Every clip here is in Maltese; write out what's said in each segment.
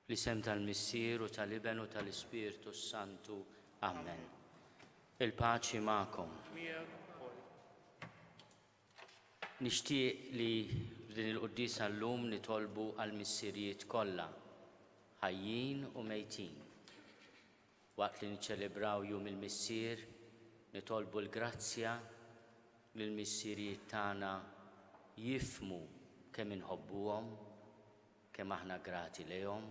Fl-isem tal-Missier u tal-Iben u tal-Ispirtu s-Santu. Amen. Il-paċi magħkom. Miegħek ukoll. Nixtieq li f'din il-quddiesa llum nitolbu għall-missirijiet kollha, ħajjin u mejtin. Waqt li niċċelebraw Jum il-Missier, nitolbu l-grazzja li l-missirijiet tagħna jifhmu kemm inħobbuhom, kemm aħna grati lejhom,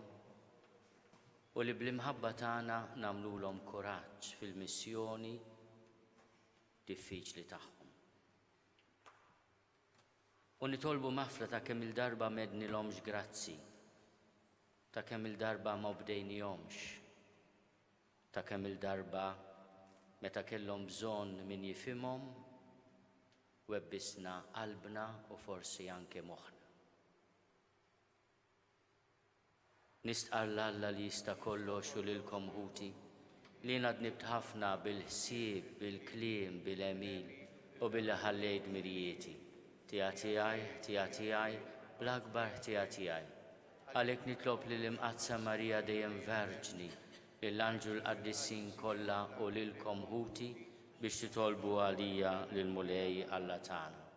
u li bl-imħabba tagħna nagħmlulhom kuraġġ fil-missjoni diffiċli tagħhom. U nitolbu maħfra ta' kemm-il darba m'għednilhomx grazzi, ta' kemm-il darba ma obdejnihomx, ta' kemm-il darba meta kellhom bżonn min jifhimhom, webbisna qalbna u forsi anke moħħna. Nistqarr 'l Alla li jista' kollox u lilkom ħuti, li jiena dnibt ħafna bil-ħsieb, bil-kliem, bil-għemil u billi ħallejt dmirijieti. Ħtija tiegħi, ħtija tiegħi, bl-akbar ħtija tiegħi. Għalhekk nitlob lill-Imqaddsa Marija dejjem Verġni, lill-anġlu l-qaddisin kollha u lilkom ħuti biex titolbu għalija lill-Mulej Alla tagħna.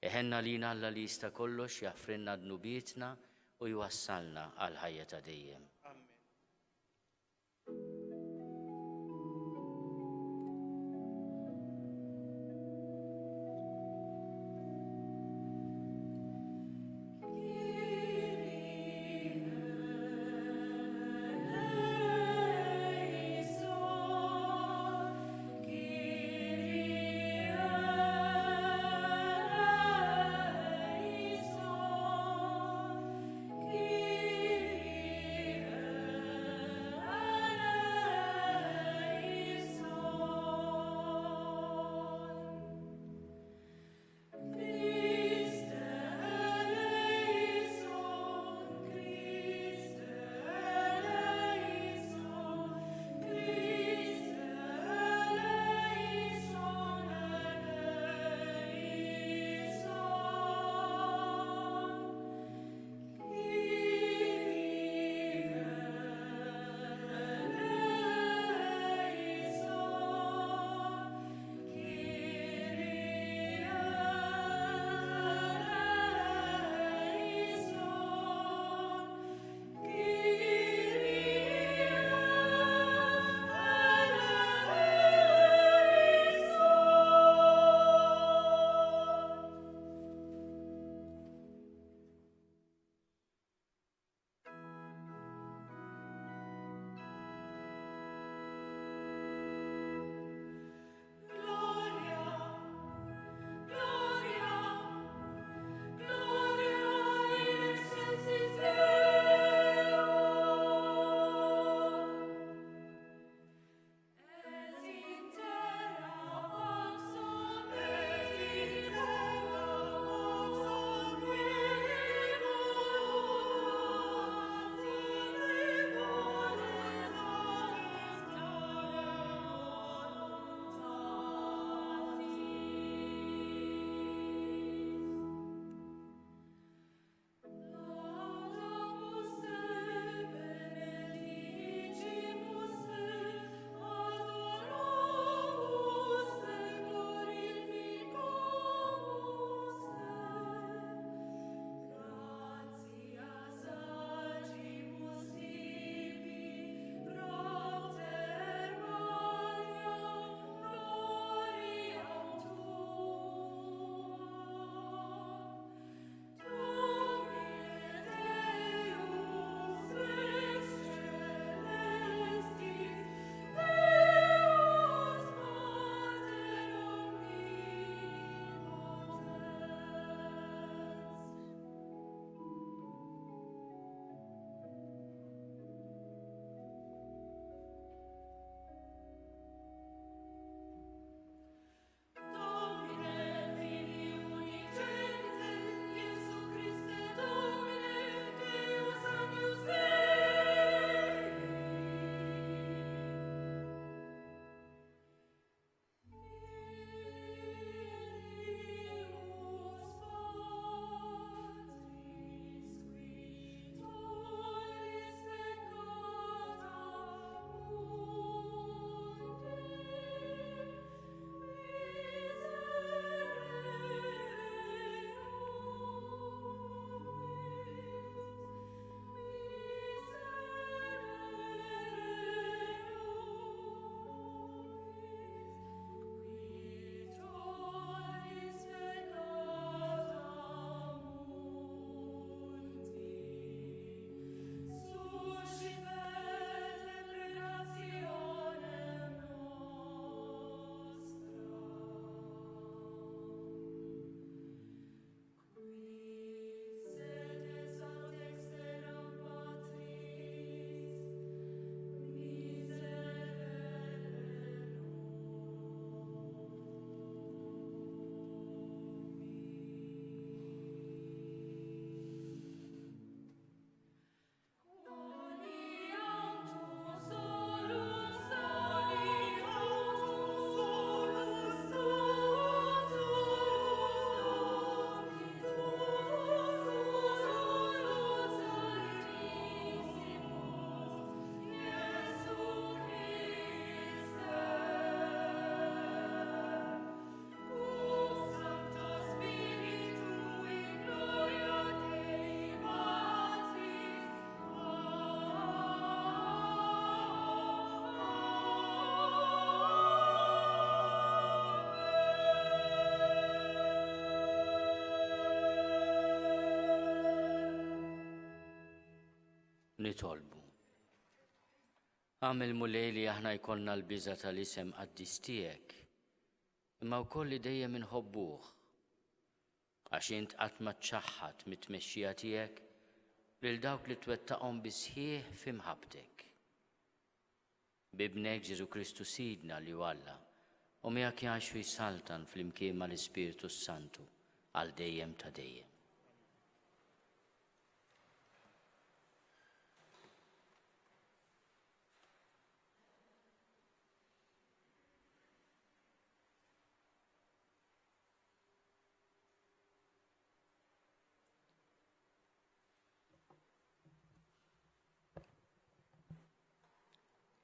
Iħenn għalina Alla li jista' kollox jaħfrilna dnubietna u jwassalna għall-ħajja ta' dejjem. Amen. Nitolbu. Agħmel Mulej li aħna jkollna l-biża' tal-isem qaddis tiegħek, imma wkoll li dejjem inħobbuh. Għax int qatt ma ċċaħħad mit-tmexxija tiegħek lil dawk li twettaqhom bis-sħiħ fi mħabbtek. B'Ibnek Ġesù Kristu Sidna li hu Alla, u miegħek jgħix u jsaltan flimkien mal-Ispirtu s-Santu għal dejjem ta' dejjem.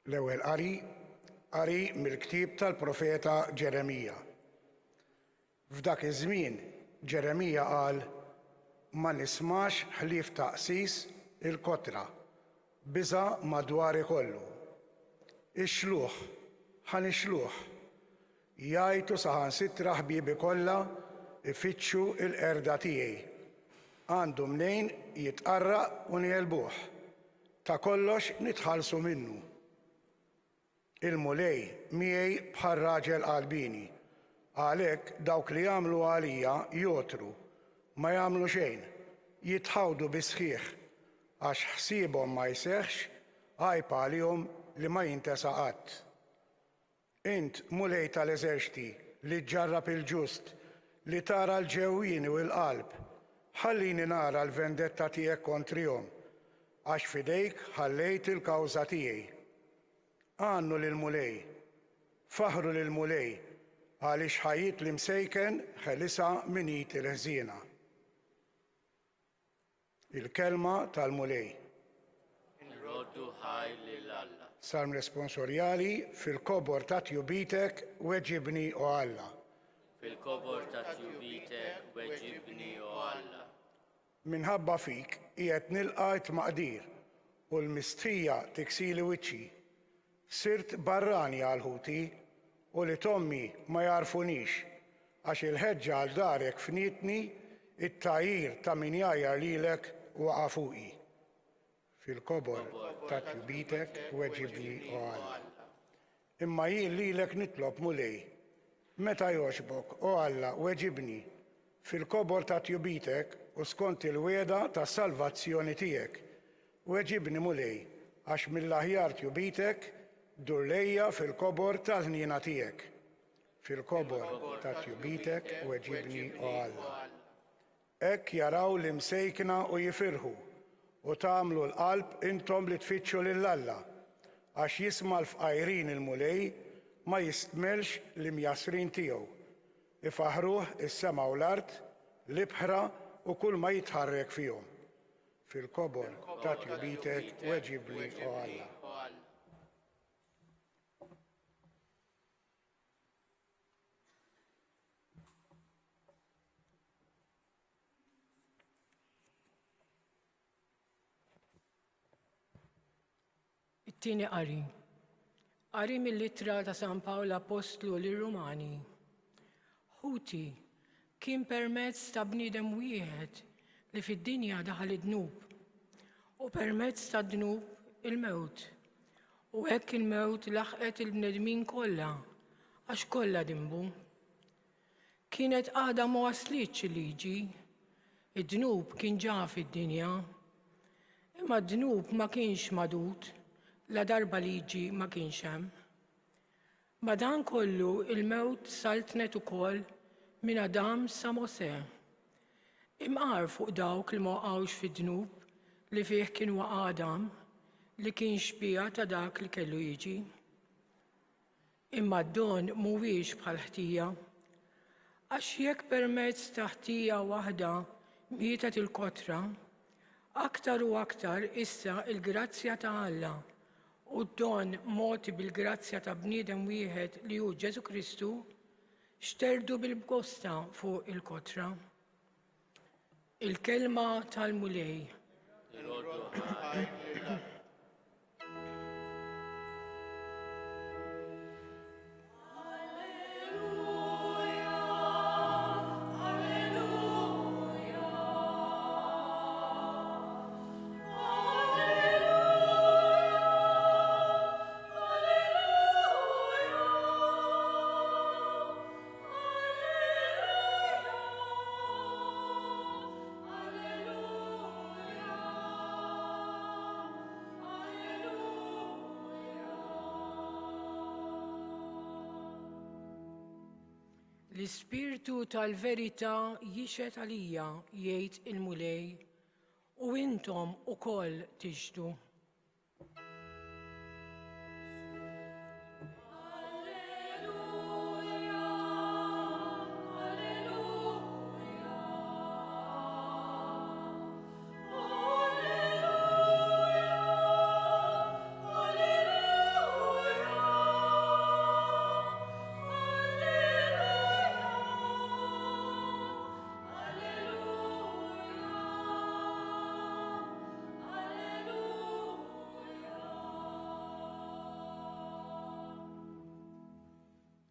L-ewwel qari, qari mill-ktieb tal-profeta Ġeremija. F'dak iż-żmien Ġeremija qal, Ma nismax ħlief taqsis il-kotra, biża' madwari kollu. Ixluh, ħa nixluh! Jgħajtu saħansitra ħbiebi kollha jfittxu l-qerda tiegħi. Għandu mnejn jitqarraq u negħelbuh. Ta' kollox nitħallsu minnu. Il-Mulej miegħi bħal raġel qalbieni. Għalhekk dawk li jagħmlu għalija jogħtru, ma jagħmlu xejn, jitħawdu bis-sħiħ, għax ħsiebhom ma jseħħx, għajb għalihom li ma jintesa qatt. Int, Mulej tal-eżerċti, li ġġarrab il-ġust, li tara l-ġewwieni u l-qalb, ħallini nara l-vendetta tiegħek kontrihom, għax f'idejk ħallejt il-kawża tiegħi. Għannu lill-Mulej, faħħru lill-Mulej, għaliex ħajjit l-imsejken ħelisha minn id il-ħżiena. Il-Kelma tal-Mulej. Nroddu ħajr lil Alla. Salm Responsorjali, Fil-kobor ta' tjubitek weġibni, o Alla. Fil-kobor ta' tjubitek weġibni, o Alla. Minħabba fik qiegħed nilqa' t-tmaqdir, u l-mistħija tiksili wiċċi. Sirt barrani għal ħuti, u li t'ommi ma jagħrfunix, għax il-ħeġġa għal darek fnietni, it-tgħajjir ta' min jgħajjar lilek waqa' fuqi. Fil-kobor ta' tjubitek weġibni, o Alla. Imma jien lilek nitlob, Mulej, meta jogħġbok, o Alla, weġibni, fil-kobor ta' tjubitek u skont il-wegħda tas-salvazzjoni tiegħek, Weġibni, Mulej, għax mill-aħjar tjubitek, dur lejja fil-kobor tal-ħniena tiegħek. Fil-kobor ta' tjubitek weġibni, o Alla. Hekk jaraw l-imsejkna u jifirħu, u tagħmlu l-qalb intom li tfittxu lil Alla. Għax jisma' l-fqajrin il-Mulej, ma jistmellx l-imjassrin tiegħu. Ifaħħruh is-sema u l-art, l-ibħra u kulma jitħarrek fihom. Fil-kobor ta' tjubitek weġibni, o Alla. It-tieni qari. Qari mill-ittra ta' San Pawl Appostlu lir-Rumani. Ħuti, kien permezz ta' bniedem wieħed li fid-dinja daħal id-dnub, u permezz tad-dnub il-mewt. U hekk il-mewt laħqet il-bnedmin kollha, għax kollha dinbu. Kienet għadha ma waslitx il-liġi. Id-dnub kien ġa fid-dinja. Imma d-dnub ma kienx magħdud ladarba liġi ma kienx hemm. Madankollu il-mewt saltnet ukoll minn Adam sa Mosè. Imqar fuq dawk li ma waqgħux fid-dnub li fih kien waqa' Adam, li kien xbieha ta' dak li kellu jiġi. Imma d-don mhuwiex bħall-ħtija. Għax jekk permezz ta' ħtija waħda mietet il-kotra, aktar u aktar issa l-grazzja ta' Alla u d-don mogħti bil-grazzja ta' bniedem wieħed li hu Ġesù Kristu xterdu bil-bosta fuq il-kotra. Il-kelma tal-Mulej. L-Ispirtu tal-verità jixhed għalija, jgħid il-Mulej, u intom ukoll tixhdu.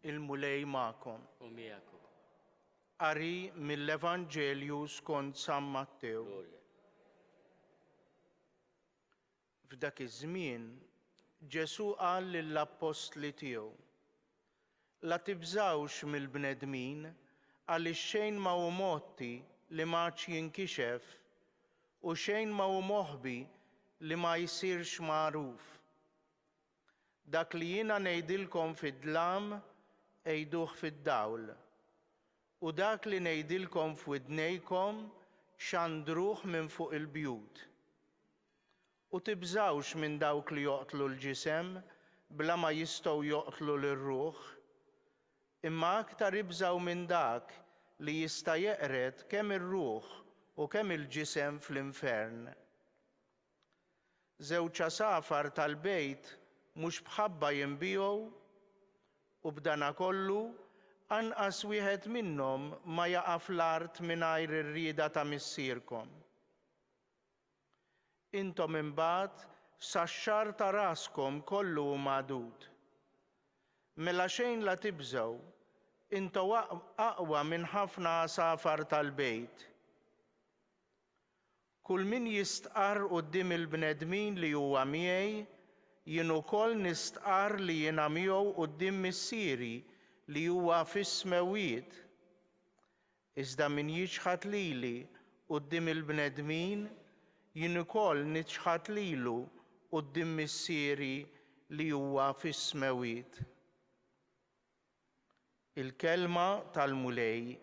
Il-Mulej magħkom. U miegħek ukoll. Qari mill-Evanġelju skont San Mattew. Glorja. F'dak iż-żmien, Ġesù qal lill-appostli tiegħu, La tibżgħux mill-bnedmin, għaliex xejn ma hu mgħotti li m'għadx jinkixef, u xejn ma hu moħbi li ma jsirx magħruf. Dak li jiena ngħidilkom fid-dlam, għiduh fid-dawl, u dak li ngħidilkom f'widnejkom, xandruh minn fuq il-bjut. U tibżgħux minn dawk li joqtlu l-ġisem bla ma jistgħu joqtlu lir-ruħ, imma aktar ibżgħu minn dak li jista' jeqred kemm ir-ruħ u kemm il-ġisem fl-infern. Żewġ għasafar tal-bejt mhux b'ħabba jinbiegħu? U b'danakollu, anqas wieħed minnhom ma jaqa' fl-art mingħajr ir-rieda ta' Missierkom. Intom imbagħad sax-xagħar ta' raskom kollu hu magħdud. Mela xejn la tibżgħu, intom aqwa minn ħafna għasafar tal-bejt. Kull min jistqarr quddiem il-bnedmin li huwa miegħi, jien ukoll nistqarr li jiena miegħu quddiem Missieri li huwa fis-smewwiet. Iżda min jiċħad lili quddiem il-bnedmin, jien ukoll niċħad lilu quddiem Missieri li huwa fis-smewwiet. Il-Kelma tal-Mulej.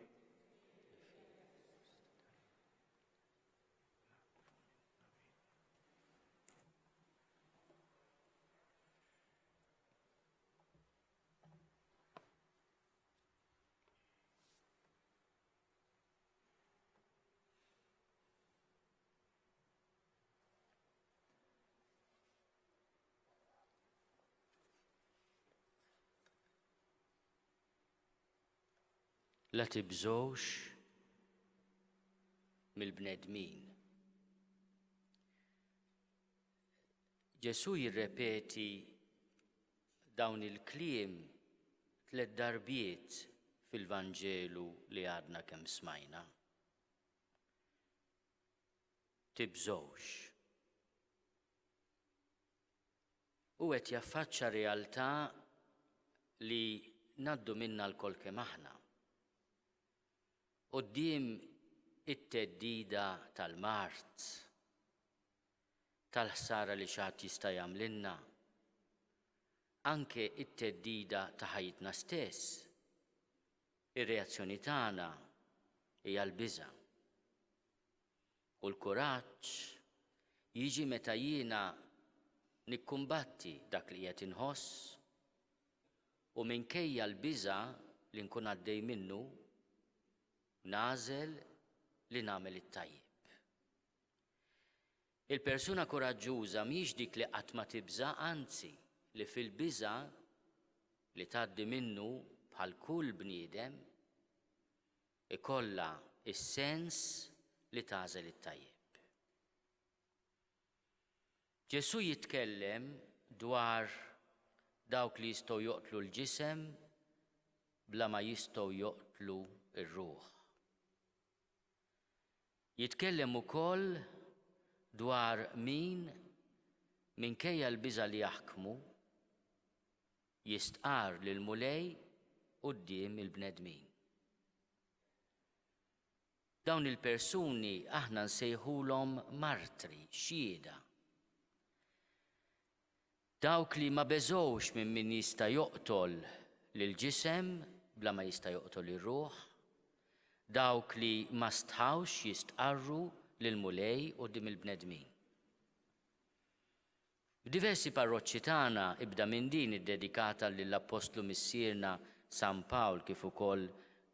La tibżgħux mill-bnedmin. Ġesù jirrepeti dawn il-kliem tlett darbiet fil-Vanġelu li għadna kemm smajna. Tibżgħux. Hu qed jaffaċċa realtà li ngħaddu minnha lkoll kemm aħna. Quddiem it-theddida tal-mard, tal-ħsara li xi ħadd jista' jagħmlilna, anke t-theddida ta' ħajjitna stess, ir-reazzjoni tagħna hija l-biża'. U l-kuraġġ jiġi meta jiena nikkumbatti dak li qiegħed inħoss u minkejja l-biża' li nkun għaddej minnu, nagħżel li nagħmel it-tajjeb. Il-persuna kuraġġuża mhijiex dik li qatt ma tibża' anzi li fil-biża' li tgħaddi minnu bħal kull bniedem ikollha s-sens li tagħżel it-tajjeb. Ġesù jitkellem dwar dawk li jistgħu joqtlu l-ġisem bla ma jistgħu joqtlu r-ruħ. Jitkellem ukoll dwar min, minkejja l-biża' li jaħkmu, jistqarr lill-Mulej quddiem il-bnedmin. Dawn il-persuni aħna nsejħulhom martri, xhieda. Dawk li ma beżgħux minn min jista' joqtol lill-ġisem. bla ma jista' joqtol ir-ruħ, dawk li ma stħawx jistqarru lill-Mulej quddiem il-bnedmin. F'diversi parroċċi tagħna, ibda minn din iddedikata lill-Appostlu Missierna San Pawl kif ukoll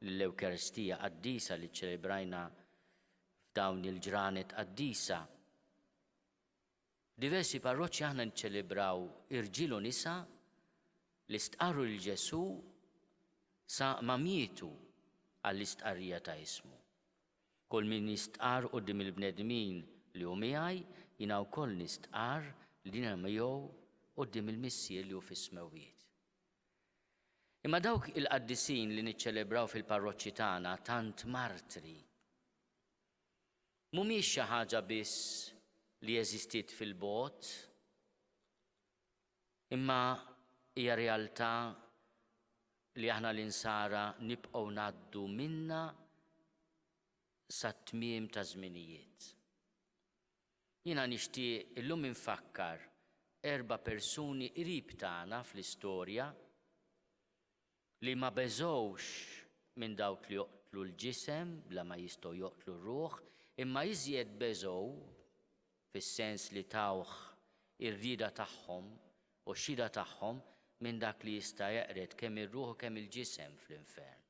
lill-Ewkaristija Qaddisa li ċċelebrajna f'dawn il-ġranet qaddisa, f'diversi parroċċi aħna niċċelebraw irġiel u nisa li stqarru lil Ġesù sa ma mietu għall-istqarrija ta' ismu. Kull min jistqarr quddiem il-bnedmin li hu miegħi, jiena wkoll nistqarr li jiena miegħu quddiem il-Missier li hu fis-smewwiet. Imma dawk il-qaddisin li niċċelebraw fil-parroċċi tagħna tant martri, mhumiex xi ħaġa biss li eżistiet fil-bogħod, imma hija realtà li aħna l-Insara nibqgħu ngħaddu minnha sat-tmiem taż-żminijiet. Jiena nixtieq illum infakkar erba' persuni qrib tagħna fl-istorja li ma beżgħux minn dawk li joqtlu l-ġisem bla ma jistgħu joqtlu r-ruħ, imma iżjed beżgħu fis-sens li tawh ir-rieda tagħhom u x-xhieda tagħhom minn dak li jista' jeqred kemm ir-ruħ u kemm il-ġisem fl-infern.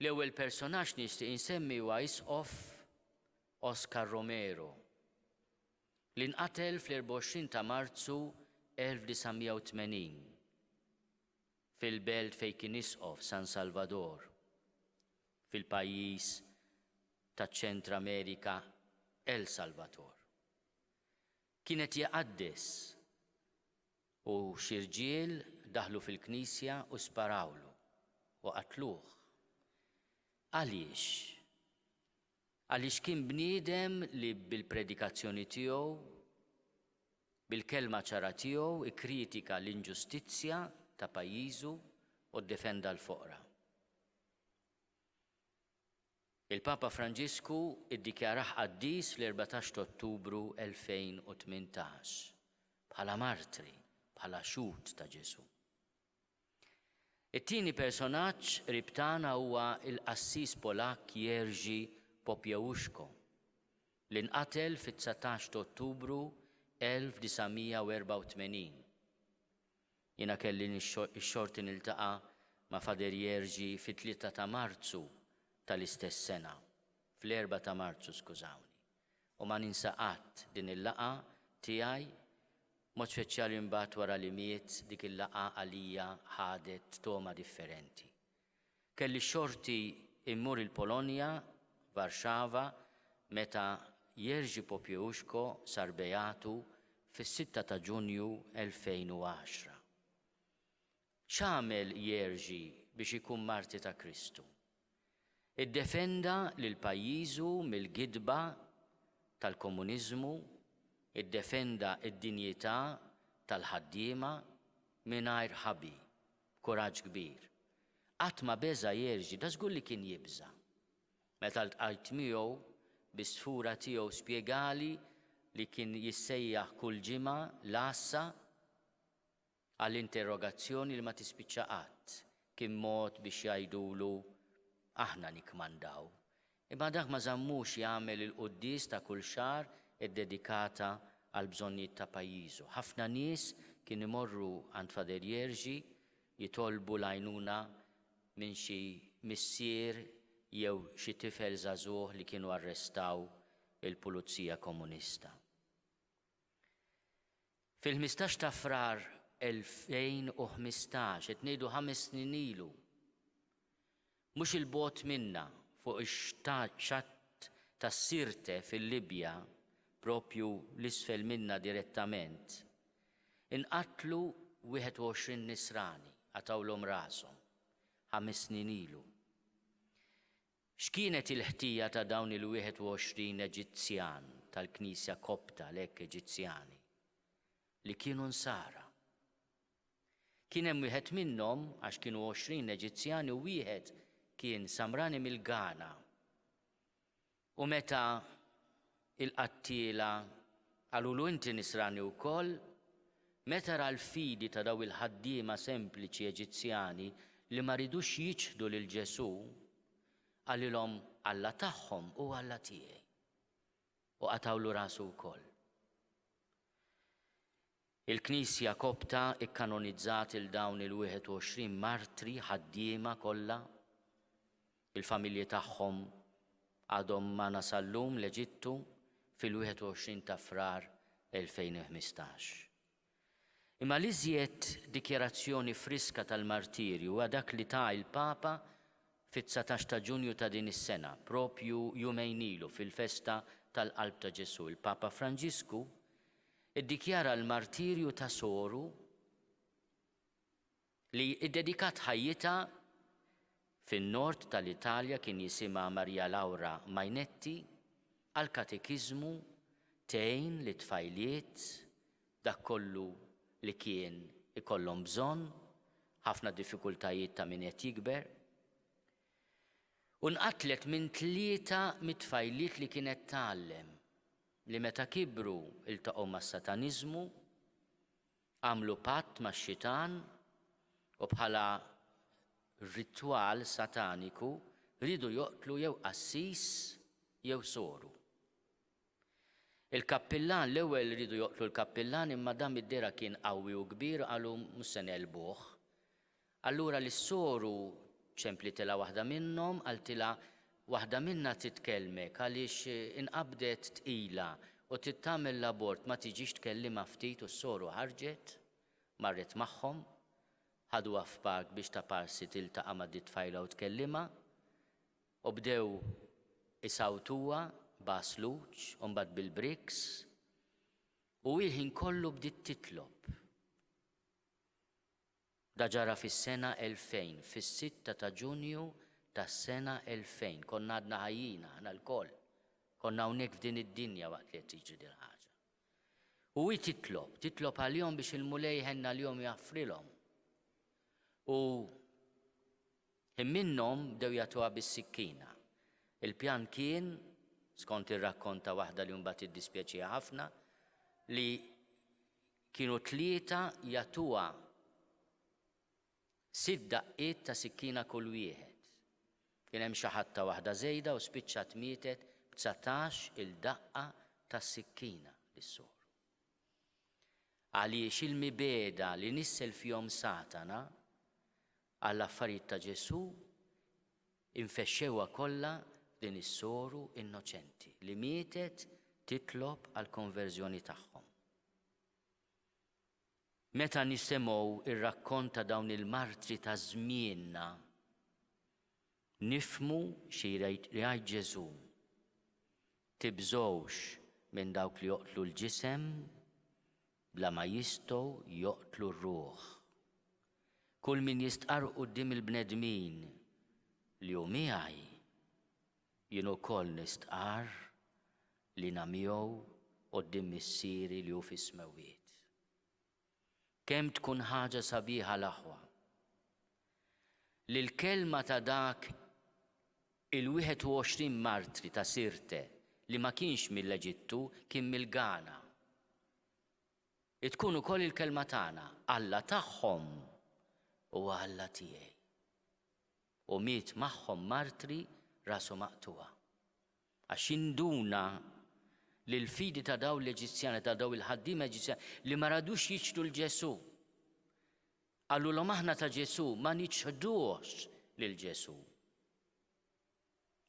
L-ewwel personaġġ nixtieq insemmi huwa Isqof Oscar Romero, li nqatel fl-24 ta' Marzu 1980 fil-belt fejn kien isqof San Salvador, fil-pajjiż taċ-Ċentr Amerika El Salvator. Kien qed jqaddes u xi rġiel daħlu fil-knisja u sparawlu u qatluh. Għaliex? Għaliex kien bniedem li bil-predikazzjoni tiegħu, bil-kelma ċara tiegħu ikkritika l-inġustizzja ta' pajjiżu u ddefenda l-foqra. Il-Papa Franġisku ddikjarah qaddis fl-14 t'Ottubru 2018 bħala martri, bħala xhud ta' Ġesù. It-tieni personaġġ qrib tagħna huwa l-qassis Polakk Jerzy Popiełuszko, li nqatel fit-19 t'Ottubru 1984. Jiena kelli x-xorti niltaqa' ma' Father Jerzy fit-3 ta' Marzu tal-istess sena, fl-4 ta' Marzu skużawni, u ma ninsa qatt din il-laqgħa tiegħi, b'mod speċjali mbagħad wara li miet dik il-laqgħa għalija ħadet togħma differenti. Kelli x-xorti mmur il-Polonja, Varxava, meta Jerzy Popiełuszko sar Beatu fis-sitta ta' Ġunju 2010. X'għamel Jerzy biex ikun marti ta' Kristu? Iddefenda lil pajjiżu mill-gidba tal-komuniżmu, iddefenda d-dinjità tal-ħaddiema mingħajr ħabi. B'kuraġġ kbir. Qatt ma beża' Jerzy, dażgur li kien jibża'. Meta ltqajt miegħu, bis-sfura tiegħu spjegali li kien jissejjaħ kull ġimgħa l-għassa għal interrogazzjoni li ma tispiċċa qatt. Kien mod biex jgħidulu aħna nikkmandaw. Imma dak ma żammux jagħmel il-quddies ta' kull xahar iddedikata għall-bżonnijiet ta' pajjiżu. Ħafna nies kien imorru għand Father Jerzy jitolbu l-għajnuna minn xi missier jew xi tifel żagħżugħ li kienu arrestaw il-pulizija komunista. Fil-15 ta' Frar 2015, qed ngħidu ħames snin ilu, mhux 'il bogħod minna, fuq ix-xatt ta' Sirte fil-Libja, proprju 'l isfel minna direttament, inqatlu 21 Nisrani, qatgħulhom rashom, ħames snin ilu. X'kienet il-ħtija ta' dawn il-21 Eġizzjan tal-Knisja Kopta, l-hekk Eġizzjani, li kienu Nsara? Kien hemm wieħed minnhom, għax kienu 20 Eġizzjani u wieħed kien Samrani mill-Ghana. U meta il-qattiela qalulu inti Nisrani wkoll? Meta ra l-fidi ta' dawn il-ħaddiema sempliċi Eġizzjani li ma ridux jiċħdu lil Ġesù, qalilhom, Alla tagħhom hu Alla tiegħi. U qatgħulu rasu wkoll. Il-Knisja Kopta kkanonizzat 'il dawn il-21 martri ħaddiema kollha. Il-familji tagħhom għadhom magħna sal-lum l-Eġittu fil-21 ta' Frar 2015. Imma l-iżjed dikjarazzjoni friska tal-martirju huwa dak li ta l-Papa fit-19 ta' Ġunju ta' din is-sena, propju jumejn ilu fil-festa tal-Qalb ta' Ġesù. Il-Papa Franġisku iddikjara l-martirju ta' soru li ddedikat ħajjitha fin-nord tal-Italja, kien jisimha Maria Laura Mainetti, għall-katekiżmu, tgħin lit-tfajliet dak kollu li kien ikollhom bżonn, ħafna diffikultajiet ta' min qed jikber. U nqatlet minn tlieta mit-tfajliet li kienet tgħallem, li meta kibru ltaqgħu mas-sataniżmu, għamlu patt max-xitan u bħala ritwal sataniku riedu joqtlu jew qassis jew soru. Il-kappillan, l-ewwel riedu joqtlu l-kappillan imma dan mid-dehra kien qawwi u kbir qalu mhux se negħlbuh. Allura lis-soru ċemplitilha waħda minnhom qaltilha waħda minna trid tkellmek għaliex inqabdet tqila u trid tagħmel l-abort ma tiġix tkellimha ftit u s-soru ħarġet marret magħhom ħaduha f'park biex ta' parsi tiltaqa' ma' dit-tfajla u tkellimha u bdew isawtuha b'għasluġ u mbagħad bil-bricks u hi l-ħin kollu bdiet titlob. Da ġara fis-sena 2000, fis-sitta ta' Ġunju tas-sena 2000. Konna għadna ħajjin aħna lkoll. Konna hawnhekk f'din id-dinja waqt li qed tiġri dil-ħaġa. U hi titlob, titlob għalihom biex il-Mulej jħenn għalihom u jaħfrilhom. U ħin minnhom bdew jagħtuha bis-sikkina. Il-pjan kien, skont ir-rakkont ta' waħda li mbagħad iddispjaċiha ħafna, li Kienu tlieta jagħtuha sitt daqqiet ta' sikkina kull wieħed. Kien hemm xi ħadd ta waħda żejda u spiċċat mietet b'dsatax il daqqa ta' sikkina lis-soru. Għaliex il-mibegħda li nissel fihom Satana għall-affarijiet ta' Ġesù infexxewha kollha f'din is-soru innoċenti li mietet titlob għall-konverżjoni tagħhom. Meta nisimgħu r-rakkont ta' dawn il-martri ta' żmienna, nifhmu xi jrid jgħid Ġesù, Tibżgħux minn dawk li joqtlu l-ġisem bla ma jistgħu joqtlu r-ruħ. Kull min jistqarr quddiem il-bnedmin li hu miegħi, Jien ukoll nistqarr li jiena miegħu quddiem Missieri li hu fis-smewwiet. Kemm tkun ħaġa sabiħa l-aħwa li l-kelma ta' dak il-21 martri ta' Sirte li ma kienx mill-Eġittu kien mill-Ghana. Tkun ukoll il-kelma tagħna, Alla tagħhom huwa Alla tiegħi. U miet magħhom martri rasu maqtugħa. Għax induna li l-fidi ta' dawn l-Eġizzjani, ta' dawn il-ħaddiema Eġizzjani li ma radux jiċħdu 'l Ġesù. Qalulhom aħna ta' Ġesù, ma niċħduhx lil Ġesù.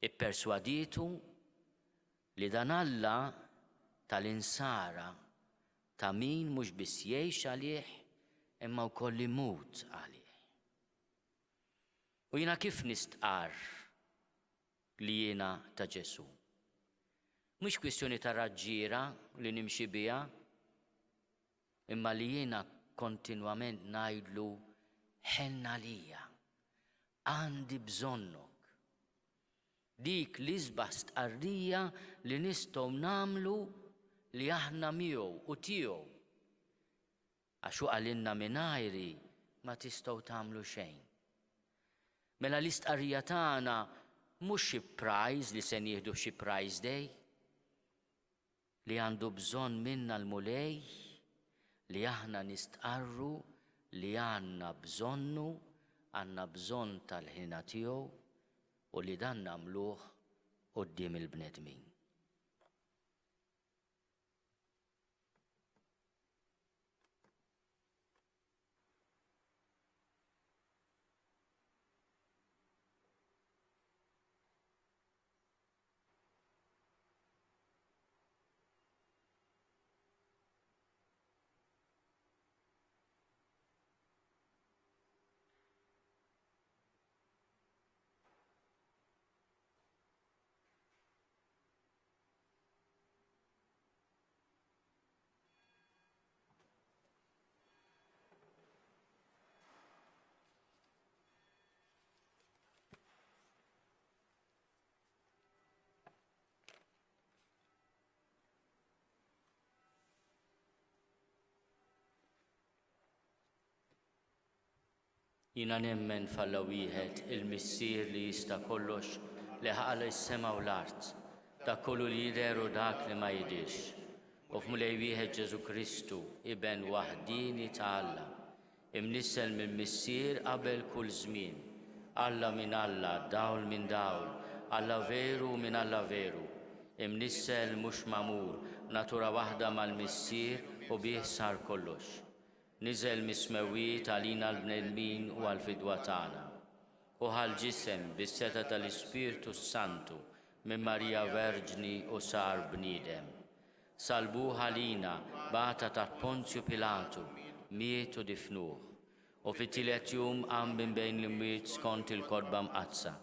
Ipperswadietu li dan Alla tal-insara ta' min mhux biss jgħix għalih imma wkoll imut għalih. U jiena kif nistqarr li jiena ta' Ġesù? Mhux kwistjoni ta' raġġiera li nimxi biha, imma li jiena kontinwament ngħidlu ħenn għalija, għandi bżonnok. Dik l-isbaħ stqarrija li nistgħu nagħmlu li aħna miegħu u tiegħu. Għax hu qalilna mingħajri ma tistgħu tagħmlu xejn. Mela l-istqarrija tagħna mhux xi prize li se nieħdu f'xi prize day. Li għandu bżonn minna l-Mulej. Li aħna nistqarru li għandna bżonnu, għandna bżonn tal-ħniena tiegħu u li dan nagħmluh quddiem il-bnedmin. Jiena nemmen f'Alla wieħed, il-Missier li jista' kollox, li ħalaq is-sema u l-art, dak kollu li jidher u dak li ma jidhirx, u f'Mulej wieħed Ġesù Kristu, Iben waħdieni ta' Alla, Imnissel mill-Missier qabel kull żmien, Alla minn Alla, dawl minn dawl, Alla veru minn Alla veru, imnissel mhux magħmul, natura waħda mal-Missier u bih sar kollox. Niżel mis-smewwiet għalina l-bnedmin u għall-fidwa tagħna. Hu ħa l-ġisem bis-setgħa tal-Ispirtu s-Santu minn Marija Verġni u sar bniedem. Sallbuh għalina, bata taħt Ponzju Pilatu, miet u difnuh, u fit-tielet jum qam minn bejn l-imwiet skont il-Kotba Mqaddsa,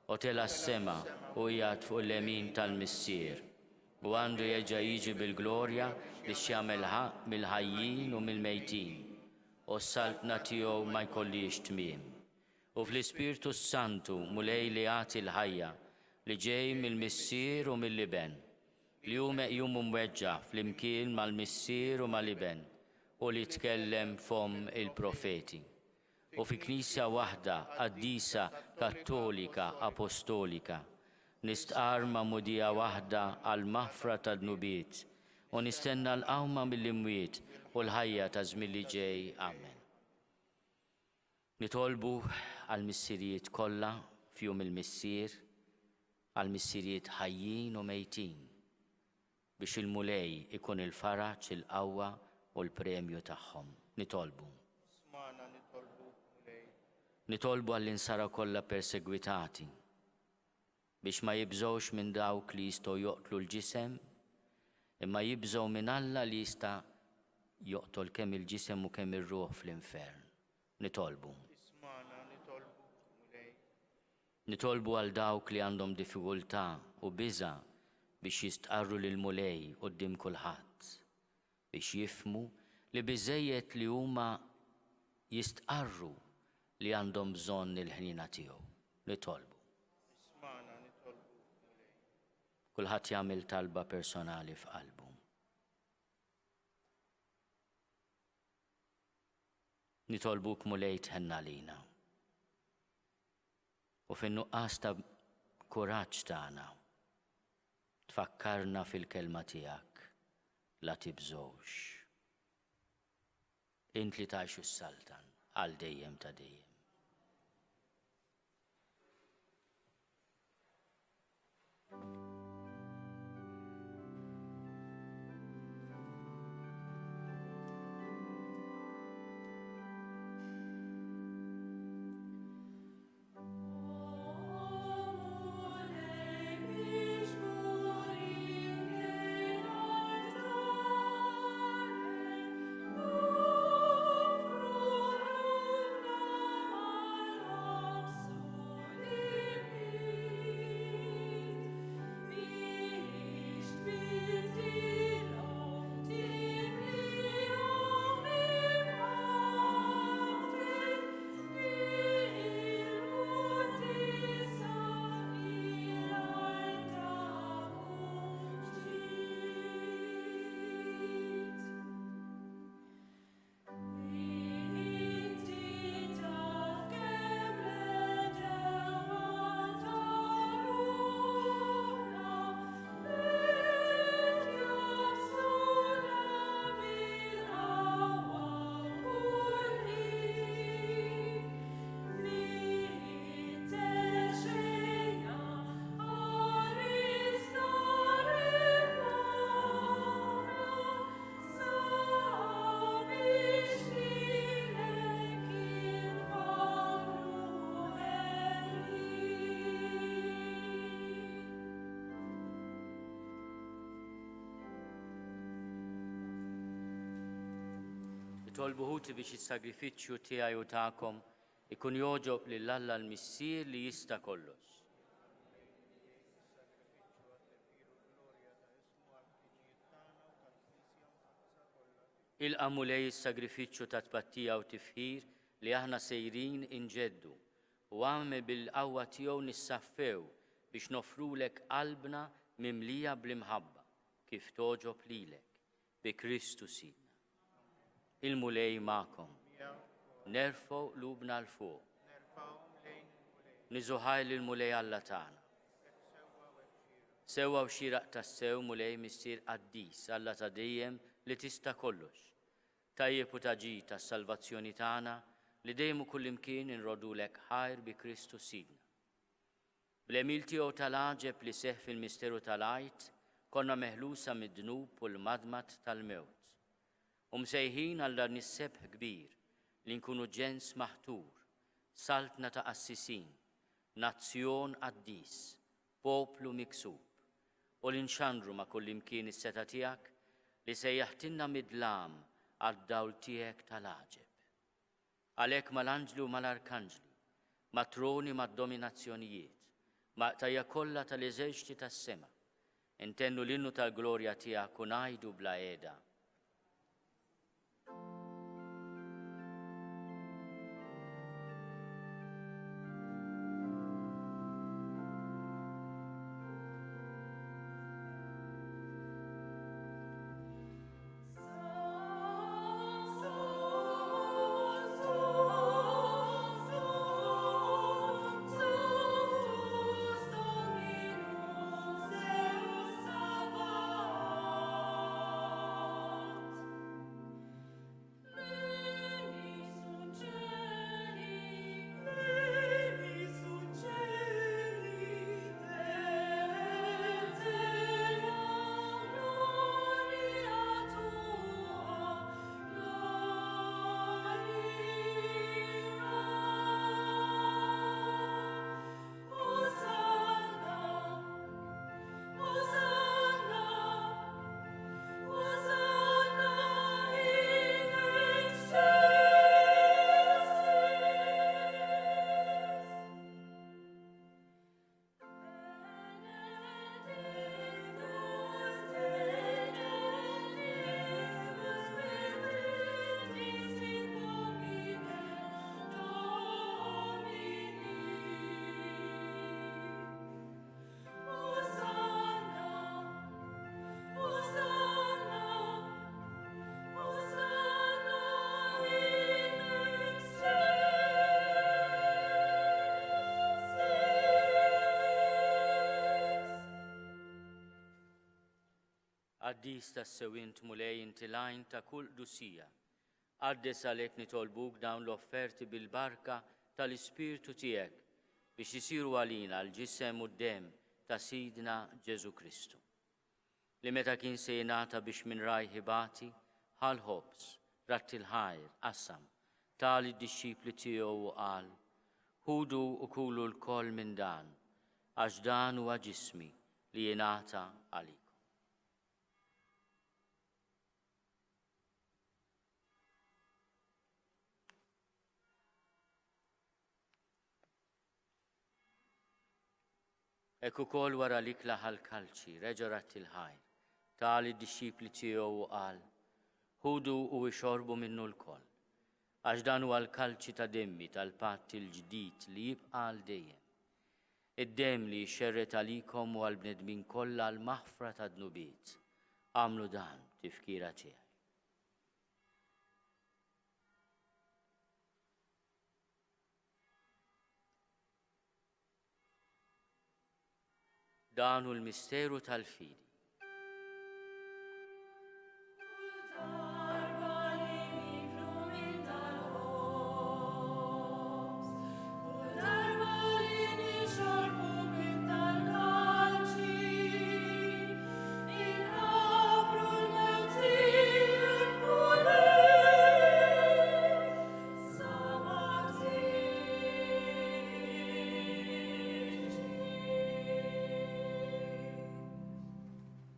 u tela' s-sema u qiegħed fuq il-lemin tal-Missier, u għandu jerġa' jiġi bil-glorja biex jagħmel ħaqq mill-ħajjin u mill-mejtin, u s-saltna tiegħu ma jkollhiex tmiem. U fl-Ispirtu s-Santu, Mulej li jagħti l-ħajja, li ġej mill-Missier u mill-Iben, li hu meqjum u mweġġa' flimkien mal-Missier u mal-Iben, u li tkellem fomm il-profeti. U fi Knisja waħda, qaddisa, kattolika, apostolika, nistqarr magħmudija waħda għall-maħfra tad-dnubiet, u nistenna l-qawma mill-imwiet u l-ħajja taż-żmien li ġej. Amen. Nitolbu għall-missirijiet kollha f'Jum il-Missier, għall-missirijiet ħajjin u mejtin, biex il-Mulej ikun il-faraġ, il-qawwa u l-premju tagħhom. Nitolbu. Smagħna nitolbuk, Mulej. Nitolbu għall-insara kollha persegwitati, biex ma jibżgħux minn dawk li jistgħu joqtlu l-ġisem, imma jibżgħu minn Alla li jista' joqtol kemm il-ġisem u kemm ir-ruħ fl-infern. Nitolbu. Ismagħna nitolbuk, Mulej. Nitolbu għal dawk li għandhom diffikultà u biża' biex jistqarru lill-Mulej quddiem kulħadd, biex jifhmu li biżżejjed li huma jistqarru li għandhom bżonn il-ħniena tiegħu. Nitolbu. Ismagħna nitolbuk, Mulej. Kulħadd jagħmel talba personali f'qalbu. Nitolbuk Mulej tħenn għalina. U fin-nuqqas ta' kuraġġ tagħna, tfakkarna fil-kelma tiegħek, la tibżgħux. Int li tgħix u ssaltan għal dejjem ta' dejjem. Itolbu ħuti biex is-sagrifiċċju tiegħi u tagħkom ikun jogħġob lil Alla l-Missier li jista' kollox. Ilqa' Mulej is-sagrifiċċju ta' tpattija u tifħir li aħna sejrin inġeddu u agħmel bil-qawwa tiegħu nissaffew biex noffrulek qalbna mimlija bl-imħabba kif togħġob lilek, bi Kristu Sidna. Il-Mulej magħkom. Nerfgħu qlubna 'l fuq. Niżu ħajr lill-Mulej Alla tagħna. Sewwa u xieraq tassew, Mulej Missier qaddis, Alla ta' dejjem li tista' kollox. Tajjeb u ta' ġid għas-salvazzjoni tagħna li dejjem u kullimkien inroddulek ħajr bi Kristu Sidna. Bl-għemil tiegħu tal-għaġeb li seħħ fil-misteru tal-Għid, konna meħlusa mid-dnub u l-madmad tal-mewt. U msejħin għal dan is-sebħ kbir li nkunu ġens maħtur, saltna ta' qassisin, nazzjon qaddis, poplu miksub, u li nxandru ma' kullimkien is-setgħa tiegħek li sejjaħtilna mid-dlam għad-dawl tiegħek tal-għaġeb. Għalhekk mal-anġli u mal-arkanġli, mat-troni mad-dominazzjonijiet, mal-qtajja kollha tal-eżerċti tas-sema, intennu l-innu tal-glorja tiegħek u ngħidu bla qiegħda. Qaddis tassew int Mulej inti l-għajn ta' kull qdusija. Qaddes għalhekk nitolbuk dawn l-offerti bil-barka tal-Ispirtu tiegħek biex isiru għalina l-ġisem u d-demm ta' Sidna Ġesù Kristu. Li meta kien se jingħata biex minn rajh ibati, ħa l-ħobż, radd il-ħajr, qasam, ta lid-dixxipli tiegħu u qal, Ħudu u kulu lkoll minn dan, għax dan huwa ġismi li jingħata għalikom. Hekk ukoll wara l-ikla ħa l-kalċi, reġa' radd il-ħajr, ta lid-dixxipli tiegħu u qal, Ħudu u ixorbu minnu lkoll, għax dan huwa l-kalċi ta' demmi tal-patt il-ġdid li jibqa' għal dejjem. Id-demm li jixxerred għalikom u għall-bnedmin kollha għall-maħfra tad-dnubiet. Agħmlu dan b'tifkira tiegħi. Dan hu l-misteru tal-fidi.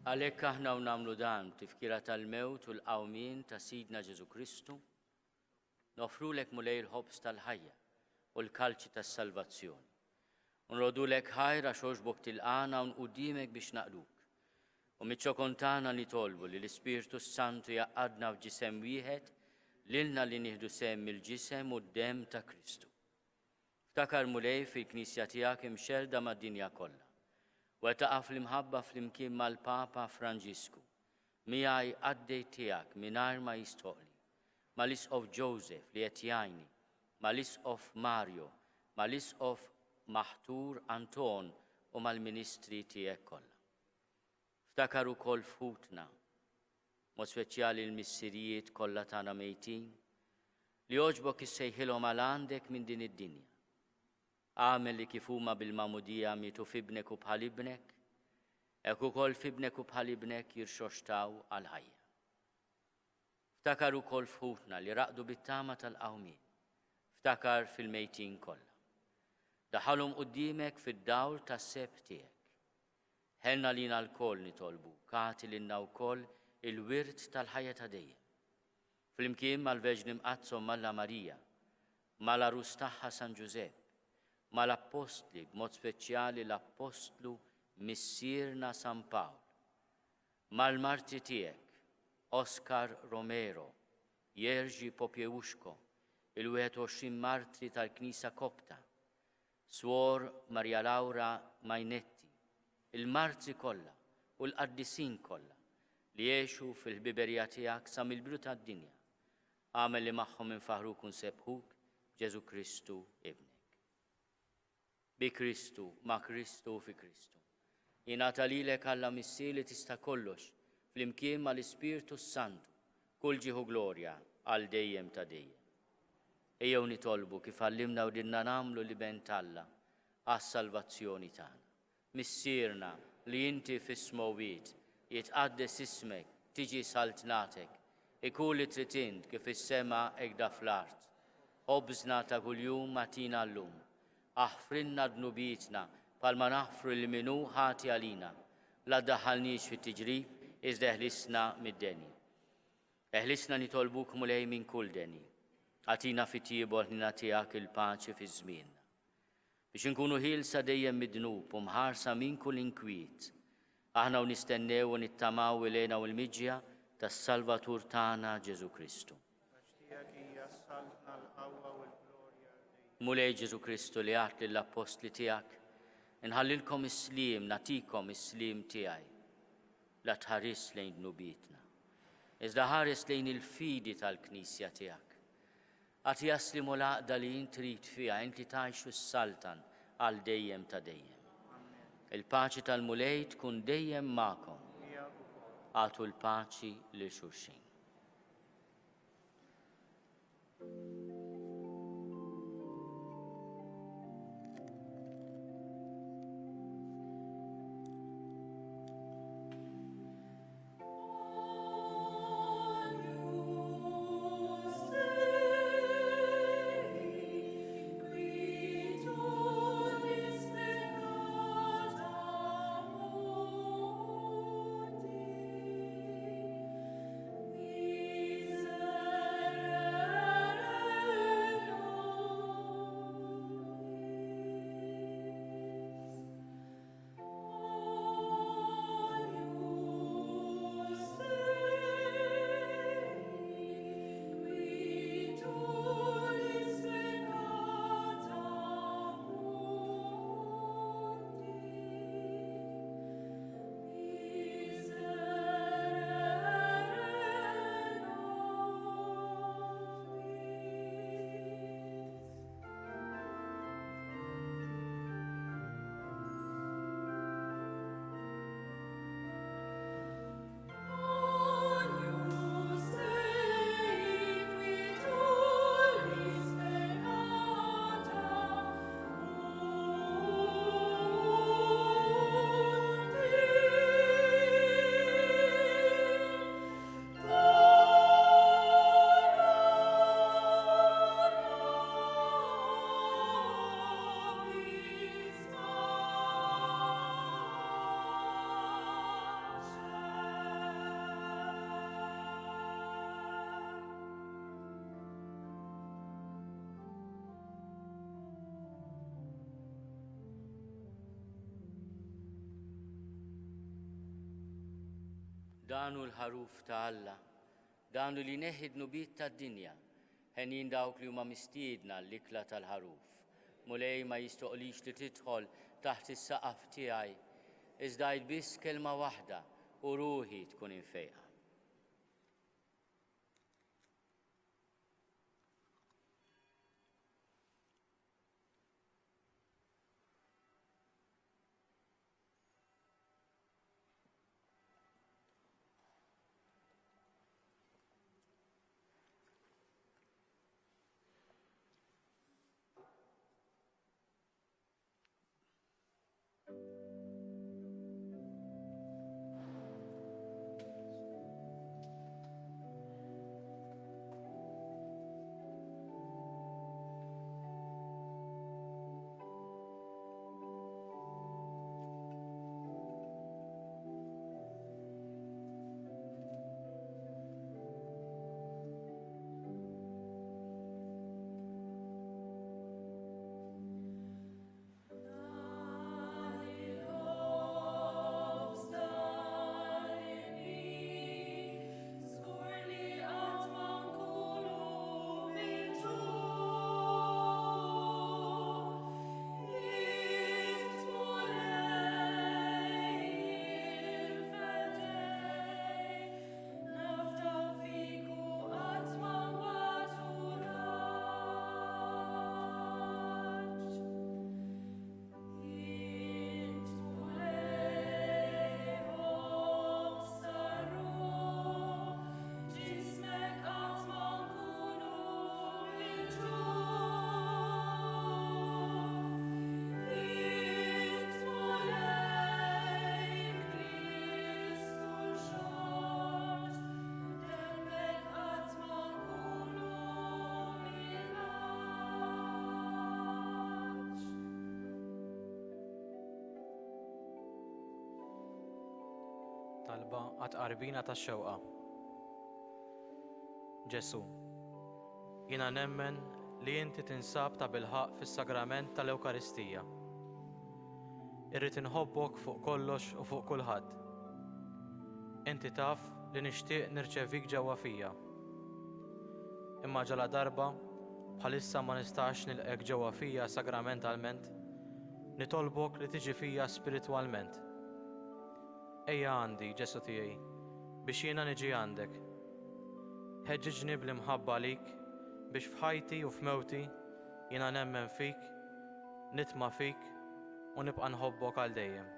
Għalhekk aħna u nagħmlu dan b'tifkira tal-mewt u l-qawmien ta' Sidna Ġesù Kristu. Noffrulek Mulej il-ħobż tal-ħajja u l-kalċi tas-salvazzjoni. U nrodulek ħajr għax għoġbok tilqagħna hawn quddiemek biex naqduk. U miċ-ċokon tagħna nitolbu li l-Ispirtu s-Santu jgħaqqadna f'ġisem wieħed lilna li nieħdu sehem mill-ġisem u d-demm ta' Kristu. Ftakar Mulej fil-Knisja tiegħek imxerrda mad-dinja kollha. Wettaqha fl-imħabba flimkien mal-Papa Franġisku, miegħi qaddej tiegħek mingħajr ma jistħoqli, mal-Isqof Joseph li qed jgħinni, mal-Isqof Mario, mal-Isqof maħtur Anton u mal-ministri tiegħek kollha. Ftakar ukoll f'ħutna, mod speċjali l-missirijiet kollha tagħna mejtin, li għoġbok issejħilhom għal għandek minn din id-dinja. Agħmel li kif huma bil-magħmudija mietu f'ibnek u bħal ibnek, hekk ukoll f'ibnek u bħal ibnek jirxoxtaw għall-ħajja. Ftakar ukoll f'ħutna li raqdu bit-tama tal-qawmien. Ftakar fil-mejtin kollha. Daħalhom quddiemek fid-dawl tas-sebħ tiegħek. Ħenn għalina lkoll nitolbuk, agħti lilna wkoll il-wirt tal-ħajja ta' dejjem. Flimkien mal-Verġni Mqaddsa Omm Alla Marija, mal-Għarus tagħha San Ġużepp, mal-Appostli, b'mod speċjali l-Appostlu Missierna San Pawl, mal-martri tiegħek, Oscar Romero, Jerzy Popiełuszko, il-21 martri tal-Knisja Kopta, Suor Maria Laura Mainetti, il-martri kollha u l-qaddisin kollha li għexu fil-ħbiberija tiegħek sa mill-bidu tad-dinja, agħmel li magħhom infaħħruk u nsebbħuk b'Ġesù Kristu Ibnek. Bi Kristu, ma' Kristu u fi Kristu. Jingħata lilek Alla Missier li tista' kollox, flimkien mal-Ispirtu s-Santu, kull ġieħ u glorja għal dejjem ta' dejjem. Ejjew nitolbu kif għallimna u ridna nagħmlu l-Iben t'Alla għas-salvazzjoni tagħna. Missierna li inti fis-smewwiet, jitqaddes ismek, tiġi saltnatek, ikun li trid int kif fis-sema hekk fl-art. Ħobżna ta' kuljum agħtina llum. Aħfrilna dnubietna bħalma naħfru lil min hu ħati għalina. La ddaħħalniex fit-tiġrib, iżda eħlisna mid-deni. Eħlisna nitolbuk Mulej minn kull deni. Agħtina fit-tjieba u l-ħniena tiegħek il-paċi fi żmienna. Biex inkunu ħielsa dejjem mid-dnub u mħarsa minn kull inkwiet. Aħna u nistennew u nittamaw il-hena u l-miġja tas-Salvatur tagħna Ġesù Kristu. Għax tiegħek hija s-saltna, l-qawwa u l-glorja għal dejjem. Mulej Ġesù Kristu li għedt lill-appostli tiegħek, Inħallilkom is-sliem, nagħtikom is-sliem tiegħi. La tħarisx lejn dnubietna, iżda ħares lejn il-fidi tal-Knisja tiegħek. Agħtiha s-sliem u l-għaqda li int trid fiha, int li tgħix u ssaltan għal dejjem ta' dejjem. Il-paċi tal-Mulej tkun dejjem magħkom. Agħtu l-paċi lil xulxin. Dan hu l-Ħaruf ta' Alla, dan hu li jneħħi d-dnubiet tad-dinja. Henjin dawk li huma mistiedna għall-ikla tal-Ħaruf. Mulej ma jistoqlix li tidħol taħt is-saqaf tiegħi, iżda għid biss kelma waħda u ruħi tkun imfejqa. Talba għat-tqarbina tax-xewqa. Ġesù, jiena nemmen li inti tinsab tabilħaqq fis-sagrament tal-Ewkaristija. Irrid inħobbok fuq kollox u fuq kulħadd. Inti taf li nixtieq nirċevik ġewwa fija. Imma ġaladarba bħalissa ma nistax nilqgħek ġewwa fija sagramentalment, nitolbok li tiġi fija spiritwalment. Ejja għandi, Ġesù tiegħi, biex jiena niġi għandek. Ħeġġiġni bl-imħabba għalik biex f'ħajti u f'mewti jiena nemmen fik, nitma' fik u nibqa' nħobbok għal dejjem.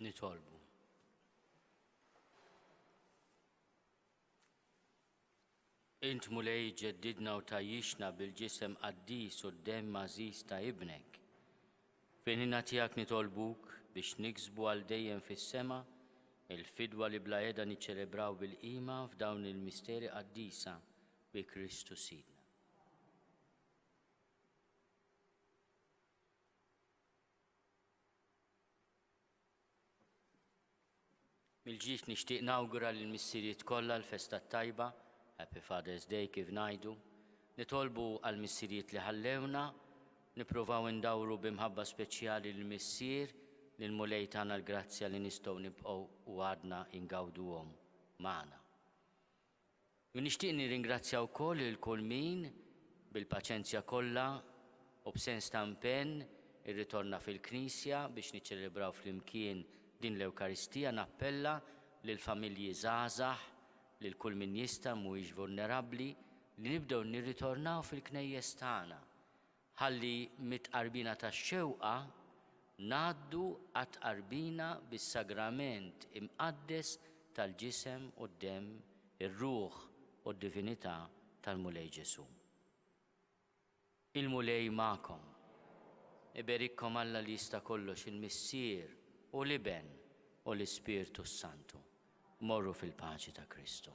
Nitolbu. Int Mulej ġeddidna u tgħajjixna bil-ġisem qaddis u d-demm għażiż ta' Ibnek. Fil-ħnina tiegħek nitolbuk biex niksbu għal dejjem fis-sema il-fidwa li bla heda niċċelebraw bil-qima f'dawn il-misteri qaddisa bi Kristu Sidna. Mill-ġdid nixtieq nawgura lill-missirijiet kollha l-festa t-tajba, Happy Father's Day kif ngħidu. Nitolbu għall-missirijiet li ħallewna, nippruvaw indawru bi mħabba speċjali lill-Missier li l-Mulej tana l-grazzja li nistgħu nibqgħu u għadna ingawduhom magħna. U nixtieq nirringrazzja wkoll lil kull min, bil-paċenzja kollha u b'sens ta' impenn, irritorna fil-knisja biex niċċelebraw flimkien din l-Ewkaristija. Nappella lill-familji żgħażagħ, lil kull min jista' mhuwiex vulnerabbli, li nibdew nirritornaw fil-knejjes tagħna Ħalli mit-tqarbina tax-xewqa ngħaddu għat-tqarbina bis-sagrament imqaddes tal-Ġisem u d-Demm, ir-Ruħ u d-Divinità tal-Mulej Ġesù. Il-Mulej magħkom. Iberikkom Alla li jista' kollox, il-Missier u l-Iben u l-Ispirtu s-Santu. Morru fil-paċi ta' Kristu.